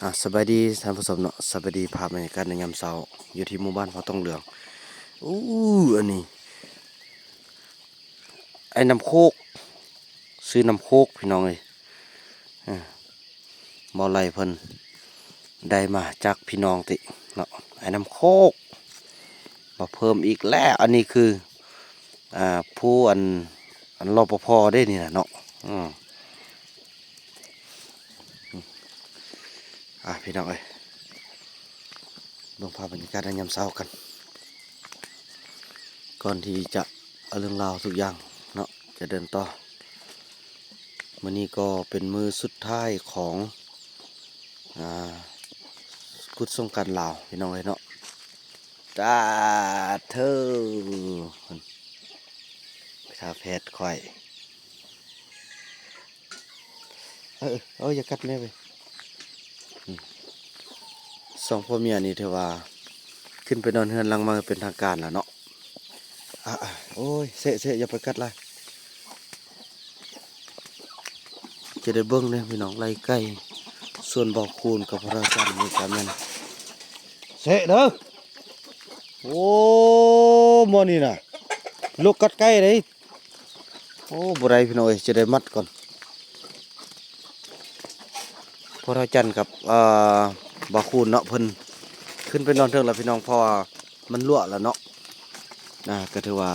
ອ່າ ສະບາຍດີທ່ານຜູ້ຊົມເນາະ, ສະບາຍດີ ພາບບັນຍາກາດໃນຍາມເຊົ້າ ຢູ່ທີ່ໝູ່ບ້ານເຜົ່າຕົງເຫຼືອງ. ອູ້ ອັນນີ້ ໄອ້ນ້ຳໂຄກ ຊື້ນ້ຳໂຄກພີ່ນ້ອງເອີຍ. ເອີ ບໍ່ໄຫຼເພິ່ນໄດ້ມາຈາກພີ່ນ້ອງຕິເນາະ, ໄອ້ນ້ຳໂຄກມາເພີ່ມອີກແລ້ວ. ອັນນີ້ຄື ອ່າ ຜູ້ອັນ ອັນ ລປພ ເດ້ນີ້ນະເນາະ. ອືມ ອ່າ ພີ່ນ້ອງເອີຍ ເບິ່ງພາບບັນຍາກາດໃນຍາມເຊົ້າກັນ ກ່ອນທີ່ຈະເອົາເລື່ອງລາວທຸກຢ່າງເນາະ ຈະເດີນຕໍ່. ມື້ນີ້ກໍເປັນມື້ສຸດທ້າຍຂອງ ອ່າ ກຸດສົງການລາວ ພີ່ນ້ອງເອີຍເນາະ. ຕາເທີ ໄປທາແພດຂ້ອຍ. ເອີ ເອີ ຢ່າກັດແມ່ເວີຍ. ອືມ ສອງຜົວເມຍນີ້ຖືວ່າຂຶ້ນໄປນອນເຮືອນຫຼັງໃໝ່ເປັນທາງການແລ້ວເນາະ. ອາ ໂອ້ຍ ເຊະ ເຊະ ຢ່າໄປກັດຫຼາຍ. ຈະໄດ້ເບິ່ງເດ້ພີ່ນ້ອງ ໄລ່ໄກ່ ສ່ວນເບົາຄູນກັບພະລາຈັນນີ້ກະແມ່ນ ເຊະເດີ. ໂອ້ ໝໍນີ້ນະ ໂລກກັດໄກ່ເດ້. ໂອ້ ບໍ່ໄດ້ພີ່ນ້ອງເອີຍ ຈະໄດ້ມັດກ່ອນ. ພະລາຈັນກັບ ເອີ ເບົາຄູນເນາະ ເພິ່ນຂຶ້ນໄປນອນເທິງແລ້ວພີ່ນ້ອງ ເພາະວ່າມັນລົວກແລ້ວເນາະ. ນະ ກະຖືວ່າ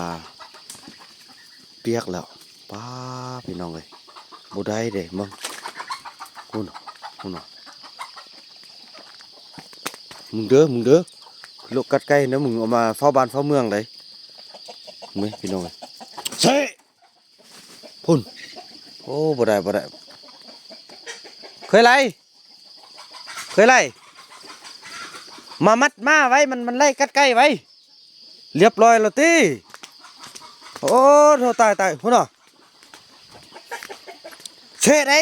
ປຽກແລ້ວ. ປ້າ ພີ່ນ້ອງເອີຍ ບໍ່ໄດ້ເດ້ ເບິ່ງ ພຸ້ນ ພຸ້ນນະ. ມຶງເດີ ມຶງເດີ ໂລກກັດໄກ່ນະ ມຶງເອົາມາເຝົ້າບ້ານເຝົ້າເມືອງໄດ໋. ເບິ່ງພີ່ນ້ອງເອີຍ ເຊະ ພຸ້ນ. ໂອ້ ບໍ່ໄດ້ ບໍ່ໄດ້. ເຄີຍໄລ່ ເຄີຍໄລ່ ມາມັດມາໄວ້ ມັນ ມັນໄລ່ກັດໄກ່ໄວ້. ລຽບຮ້ອຍແລ້ວຕິ. ໂອ້ ໂທ້ ຕາຍ ຕາຍ ພຸ້ນນະ ເຊະໄດ໋.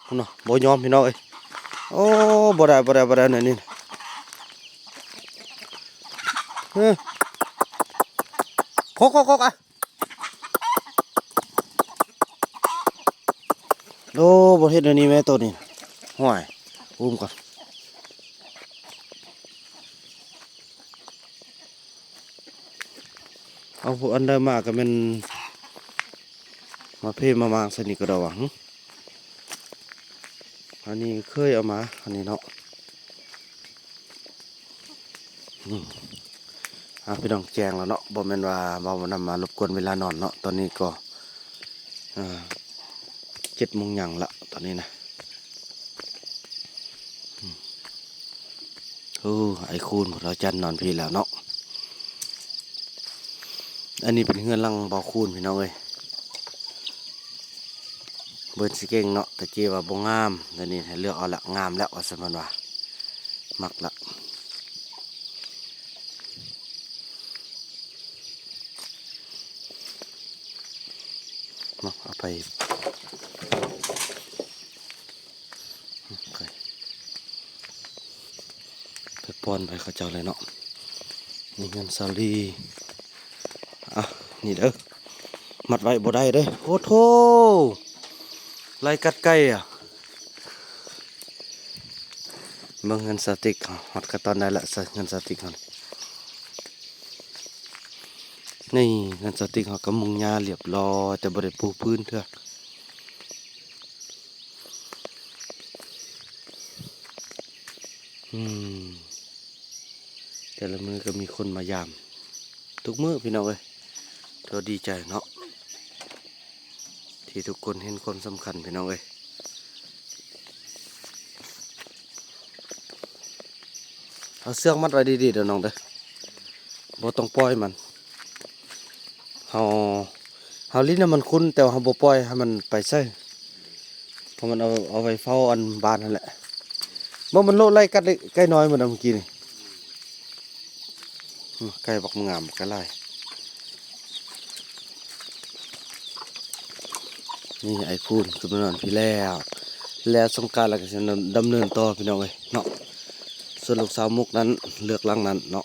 ພຸ້ນນະ ບໍ່ຍອມພີ່ນ້ອງເອີຍ. ໂອ້ ບໍ່ໄດ້ ບໍ່ໄດ້ ບໍ່ໄດ້ ແນວນີ້. ເອີ ຄົກ ຄົກ ຄົກ ອະ. ໂອ້ ບໍ່ເຮັດແນວນີ້ແມ່ໂຕນີ້. ຫ້ວຍ ອຸ້ມກ່ອນ. ເອົາພວກອັນໃດມາກະແມ່ນມາເພມາມາງໃສ່ນີ້ກະດອກຫວາ. ຫຶ ອັນນີ້ເຄີຍເອົາມາ ອັນນີ້ເນາະ. ອືມ ອ່າ ພີ່ນ້ອງ ແຈ້ງແລ້ວເນາະ ບໍ່ແມ່ນວ່າເວົ້ານຳມາລົບກວນເວລານອນເນາະ. ຕອນນີ້ກໍ ອ່າ ເຈັດໂມງຫຍັງລະຕອນນີ້ນະ. ອືມ ໂອ້ ອ້າຍຄູນ ພະລາຈັນນອນພີ້ແລ້ວເນາະ. ອັນນີ້ເປັນເຮືອນຫຼັງເບົາຄູນ ພີ່ນ້ອງເອີຍ. ເບິ່ງຊິເກັ່ງເນາະ ຕະກີ້ວ່າບໍ່ງາມ ດຽວນີ້ໃຫ້ເລືອກເອົາລະ ງາມແລ້ວວ່າຊັ້ນເພິ່ນວ່າ ມັກລະ. ເນາະ ເອົາໄປ ໄປປ້ອນໄວ້ເຂົາເຈົ້າເລີຍເນາະ. ນີ້ເຮືອນສາລີ ອ່ະ ນີ້ເດີ ມັດໄວ້ບໍ່ໄດ້ເດີ. ໂອ້ໂທ້ ໄລ່ກັດໄກ່ອະ. ເບິ່ງເຮືອນສາວຕິກເຮົາ ຮອດຂັ້ນຕອນໃດລະ ເຮືອນສາວຕິກເຮົາ. ນີ້ເຮືອນສາວຕິກເຮົາກະມຸງຫຍ້າລຽບລ້ອຍ ແຕ່ບໍ່ໄດ້ປູພື້ນເທື່ອ. ອືມ ແຕ່ລະມື້ກະມີຄົນມາຢາມທຸກມື້ ພີ່ນ້ອງເອີຍ. ຖືວ່າດີໃຈເນາະ ທີ່ທຸກຄົນເຫັນຄວາມສຳຄັນ ພີ່ນ້ອງເອີຍ. ເອົາເຊືອກມັດໄວ້ດີໆເດີນ້ອງເດີ ບໍ່ຕ້ອງປ່ອຍມັນ. ເຮົາ ເຮົາຫຼິ້ນໃຫ້ມັນຄຸ້ນ ແຕ່ວ່າເຮົາບໍ່ປ່ອຍໃຫ້ມັນໄປໃສ ເພາະມັນເອົາ ເອົາໄວ້ເຝົ້າອັນບ້ານຫັ້ນແຫຼະ. ເບິ່ງ ມັນໂລະໄລ່ກັດໄກ່ນ້ອຍໝົດເມື່ອກີ້ນີ້. ອືມ ໄກ່ບັກງາມ ໄກ່ຫຼາຍ. ນີ້ອ້າຍຄູນຂຶ້ນມານອນພີ້ແລ້ວ ແລ້ວສົງການແລ້ວກະຊິດຳເນີນຕໍ່ ພີ່ນ້ອງເອີຍເນາະ. ສ່ວນລູກສາວມຸກນັ້ນເລືອກຫຼັງນັ້ນເນາະ.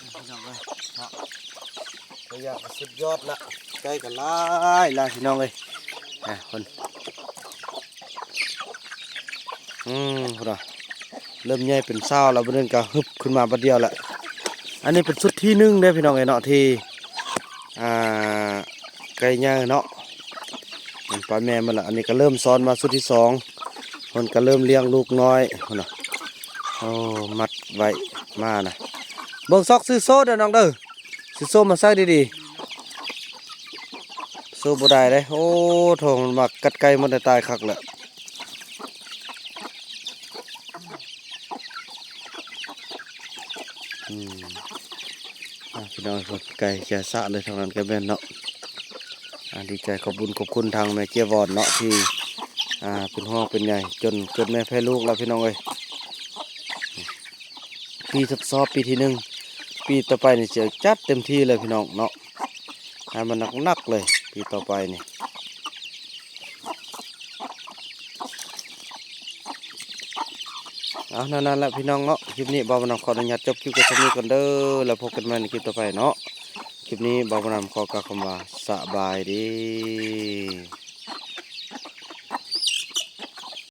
ນ້ອງເອີຍເນາະ ຕົວຢ່າງກໍສຸດຍອດລະ ໄກ່ກໍຫຼາຍຫຼາຍພີ່ນ້ອງເອີຍ ອ່າ ຄົນ ອືມ ພຸ້ນນະ ເລີ່ມໃຫຍ່ເປັນສາວແລ້ວ ບາດນີ້ກໍຮຶບຂຶ້ນມາບາດດຽວແຫຼະ ອັນນີ້ເປັນຊຸດທີໜຶ່ງເດ້ພີ່ນ້ອງເອີຍເນາະ ທີ່ ອ່າ ໄກ່ໃຫຍ່ເນາະ ມັນປະແມ່ໝົດລະ ອັນນີ້ກໍເລີ່ມຊ້ອນມາຊຸດທີສອງ ເພິ່ນກໍເລີ່ມລ້ຽງລູກນ້ອຍພຸ້ນນະ ໂອ້ ມັດໄວ້ມານະ ເບິ່ງຊອກຊື້ໂສ້ເດີນ້ອງເດີ ຊື້ໂສ້ມາໃສ່ດີໆ ໂສ້ບໍ່ໄດ້ເດ້ ໂອ້ ໂທ້ ມັນມາກັດໄກ່ໝົດ ຕາຍຄັກແລ້ວ ອືມ ອ່າ ພີ່ນ້ອງເອີຍ ໄກ່ເຈຍສະເລີຍ ທາງນັ້ນກໍແມ່ນເນາະ ອ່າ ດີໃຈຂອບບຸນຂອບຄຸນທາງແມ່ເຈຍວອນເນາະ ທີ່ ອ່າ ເປັນຫ່ວງເປັນໃຍ ຈົນເກີດແມ່ແຜ່ລູກແລ້ວພີ່ນ້ອງເອີຍ ປີທົດສອບປີທີໜຶ່ງ ປີຕໍ່ໄປນີ້ຊິຈັດເຕັມທີ່ເລີຍພີ່ນ້ອງເນາະ ໃຫ້ມັນໜັກໆເລີຍ ປີຕໍ່ໄປນີ້ ເອົາ ແນວນັ້ນແຫຼະພີ່ນ້ອງເນາະ ຄລິບນີ້ບ່າວບຸນນຳຂໍອະນຸຍາດຈົບຄລິບໄວ້ສ່ຳນີ້ກ່ອນເດີ ແລ້ວພົບກັນໃໝ່ໃນຄລິບຕໍ່ໄປເນາະ ຄລິບນີ້ບ່າວບຸນນຳຂໍກ່າວຄຳວ່າ ສະບາຍດີ.